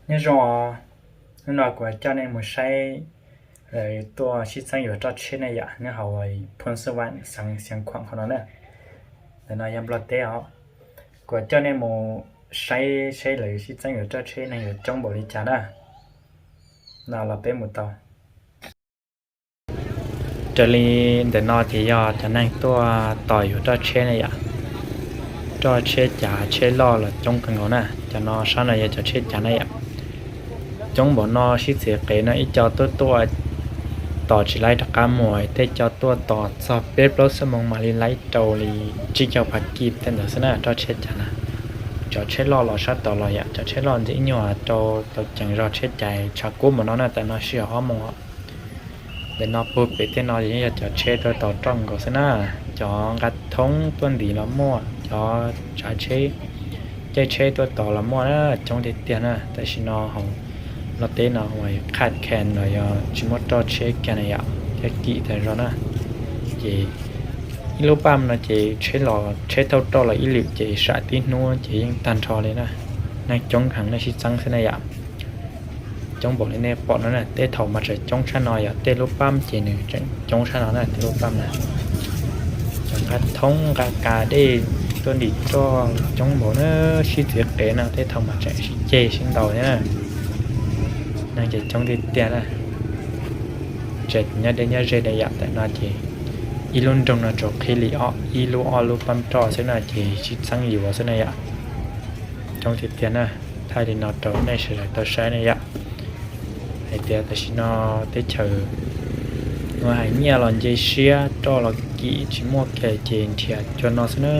Nyob zoo, hnub no kuv coj nej mus saib lawv tuaj sib txeeb yuav roj tsheb na yom, nyob hauv Phun Xeej Vam xeev Xiav Khuam qhov no na. Ntawm no yog Nplog teb os. Kuv coj nej mus saib seb lawv sib txeeb yuav roj tsheb neeg yuav coob npaum li cas na. No los peb mus tau. Raws li ntawm no ces yog cov neeg tuaj tos yuav roj tsheb na yom. Roj tsheb cav tsheb loj los coob kawg nkaus na. Cov no sab no yog cov tsheb cav na yom. Coob npaum no sib txiv qev no ib co tuaj tuaj tos tsis laib rov qab mus, tej co tuaj tos txog peb plaub xuab moos mam li laib rau li tsib caug phav kis tej ntawd xwb na, roj tsheb cav na. Cov tsheb loj los sab tod los yom, cov tsheb loj ntawm ib nyuag rau tau ceev zog tsheb cais tshav kub npaum no na, tam no sij hawm ob moos os. Ntawm no puag pem tej no yeej yog cov tsheb tuaj tos roj nkaus xwb na. Cov nqa thoob tuaj ntim los muaj, cov tsav tsheb, caij tsheb tuaj tos los muaj na, coob tiag tiag na. Tam sim no hauv Nplog teb no uas qhaj khees los yog tsis muaj roj tsheb kiag na yom, thiaj kim tag zog na. Ces ib lub paj no ces tsheb los tsheb thauj roj los ib lwm ces sam tib hnub ces yeej tag nrho li na. Neeg coob heev, neeg sib txeeb xwb na yom. Coob npaum li nej pom no na, tej thaum mas tseem coob tshaj no yom, tej lub paj ces nws tseem coob tshaj no na, tej lub paj na. Cov nqa thoob nqa kas dej tuaj ntim roj coob npaum na, sib txiv qev no tej thaum mas tseem sib ceg sib ntaus thiab na. Neeg ces coob tiag tiag na. Tseem nyob deb nyob ze na yom, tam no ces ib lub nroog no tsuas qhib li ob, ib lub ob lub paj roj xwb na ces sib txeeb yuav xwb na yom. Coob tiag tiag na. Thaij li no rau nej sawv daws tau saib na yom. Hais tias tam sim no teb chaws ua hais nyiaj los nce siab, roj los kim tsis muaj kiag ces nrhiav cuag no xwb na.